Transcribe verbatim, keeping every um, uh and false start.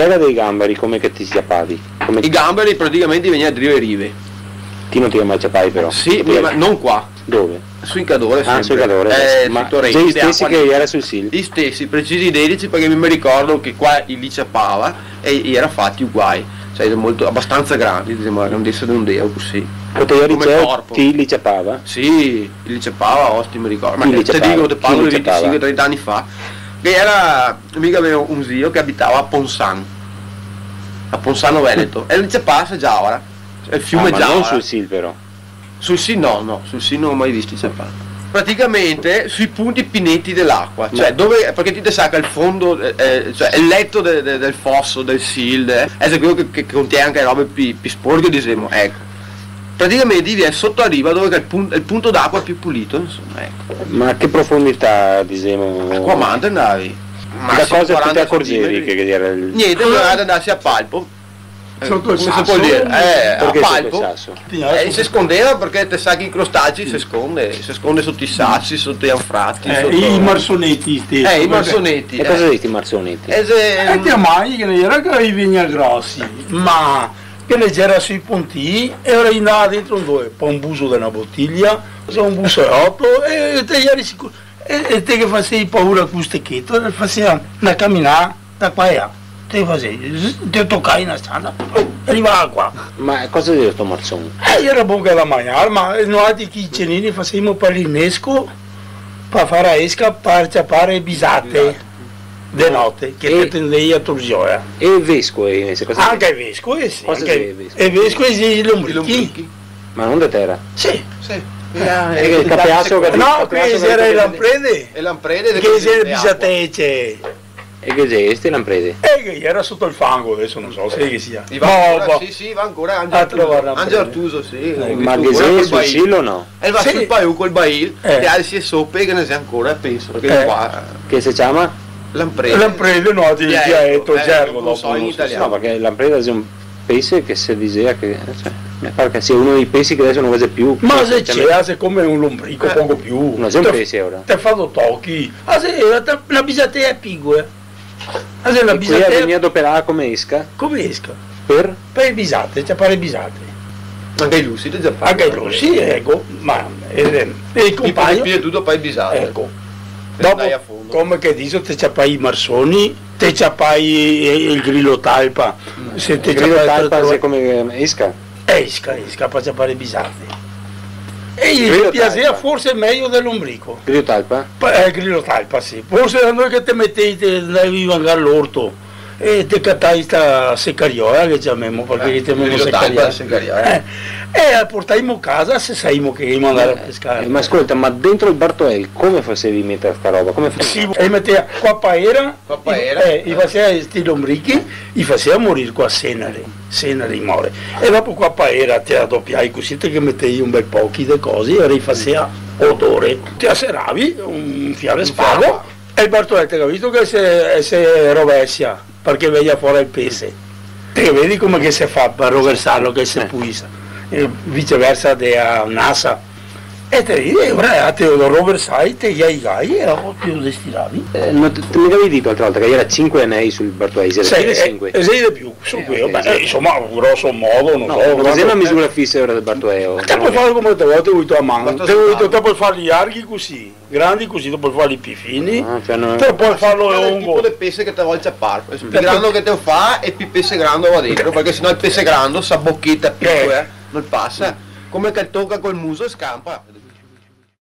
Spega dei gamberi, come che te i ciapavi? Come... I gamberi praticamente vegnea drio e rive. Ti no te i ga mai ciapai, però? Sì, ma no qua. Dove? Sui Cadore, sempre. Ah, sui Cadore, eh, adesso. Ma sui Torrenti, i stesi che i era sul Sil? I stesi, precisi identici, parché mi, mi ricordo che qua i li ciapava e i era fati uguai. Cioè, molto, abastansa grandi, disemo, la grandesa de un deo, cusì. Come corpo. Ti li ciapava? Sì, i li ciapava, osti, mi ricordo. Ma te digo, te parlo de vintisinque, trenta ani fa, che era, mi gavevo un zio che abitava a Ponsan, a Ponzano Veneto, e li ciapava a Giaora, el fiume Giaora. Ah, ma no sul Sil, però. Sul Sil no, no, sul Sil no go mai visto ciapar. Praticamente sui punti pi neti de l'acua, cioè dove, parché ti te sa che el fondo, eh, eh, cioè el leto de, de, del foso, del Sil, eh, xe queo che, che contien anca robe pi, pi sporche, disemo, eco. Praticamente ti vien soto a riva dove che xe el pun-, el punto d'acua pi pulito, insoma, eco. Ma a che profondità, disemo? Qua a mano te ndavi. Da cosa ti te acorgevi che, che gera el... Gnente, doveva andarse a palpo. Eh, soto el saso? Come se pol dir? Eh, a palpo. Parché soto el saso? Eh, se scondeva parché te sa che i crostacei se sconde, se sconde soto i sasi, soto i anfrati, eh, soto i marsoneti stesi. Eh, i marsoneti, eh. E cosa xe sti marsoneti? Eh, xe... Eh, te amai che ghe ne gera che i vegnea grosi, ma che ghe ne gera sui pontii, e alora i ndava dentro ndove, po un buso de na botilia, o un buso de oto, e te geri sicuro. E, e te che fasevi paura co sto cheto, te fasea na caminà da qua e là. Te fasevi, te tocavi na strada, rivava qua. Ma cosa gera sto marson? Eh, gera bon che da magnar, ma noialtri chi cenini fasevimo par l'inesco, par far a esca, par ciapar bisate de note, che te tendevi a torsiola. E vescoe, invese, cosa... Anca e vescoe, sì, anca e vescoe. E vescoe xe i lombrichi. I lombrichi. Ma no de tera? Sì. Sì. Eh, eh, capeaso, capeaso. No, che gera e lamprede. E lamprede che gera bisatece. E che xe ste lamprede? E che gera soto el fango, adeso no so se che sia. I va ancora, sì, sì, i va ancora, anca Artuso, sì. Eh, ma che xe sul Sil o no? E va sul paio col bail, che alsi e sope che ghe ne xe ancora, penso, che qua. Che se ciama? Lamprede. Lamprede, no, dialeto, eh, gergo, dopo, no so in italian. No, parché lampreda xe un pese che se disea che, cioè, me par che sia uno dei pesi che adeso no se vede più. Ma se cioè, xe, xe come un lombrico, eh, poco più. No xe un pese ora. Te fa do tochi. Ah, sì, la, la bisatea picola. Ah, sì, la bisatea. E quea vegnea doperà come esca? Come esca. Per? Par e bisate, ciapar e bisate. Anca i lusi, te ciapavi. Anca i lusi, eco, ma, eh, eh, el conpagno. Tipo, tuto par e bisate. Eco. Dopo, come che diso, te ciapai i marsoni, te ciapai, eh, el grilo talpa. Mm. Se te ciapai... Grilo talpa xe come, eh, esca? Eh, esca, esca, par ciapar e bisate. E ghe piasea forse mejo del lombrico. Grilo talpa? Pa-, eh, grilo talpa, sì. Forse da noi che te metevi, te ndavi a mangar l'orto. E te catavi sta secariola, che ciamemo, parché, eh, che ciamemo secariola. Secariola. Eh, e la portaimo casa, se saimo che ghemo da ndar a pescar. Eh, ma scolta, ma dentro el bartoel come fasevi a meter sta roba? Come fasevi? Sì, e metea co a paera, co a paera, eh, i fasea sti lombrichi, i fasea morir co a senare, senare i more. E dopo co a paera te la dopiavi cusì, te ghe metevi un bel pochi de cosi, e i fasea odore. Te la seravi, un fià de spago, e el bartoel, te ga visto che se, se rovesia, parché vegna fora el pese. Te vedi come che se fa par roversarlo, che se pulisa? Eh, viceversa de a nasa. E te vedi, e ora te lo roversai, te ghe i gai, e dopo te lo destiravi. Eh, no, te, te me gavevi dito l'altra volta che ghe gera sinque anei sul bartoel, ghe gera sinque? Sì, eh, sì, de più, su queo, ok, beh, sì. Eh, insoma, groso modo, no so, no xe na misura fisa ora del bartoel. Te pol far come te vol, te vol a man, te vol, te pol farli larghi cusì. Grandi cusì, te pol farli pi fini, ah, cioè, no, te pol farlo longo. Tipo de pese che te vol ciapar, pi grando che te lo fa e pi pese grando va dentro, parché se no el pese grando se abocheta pi, eh, no pasa. Come che toca col muso e scanpa.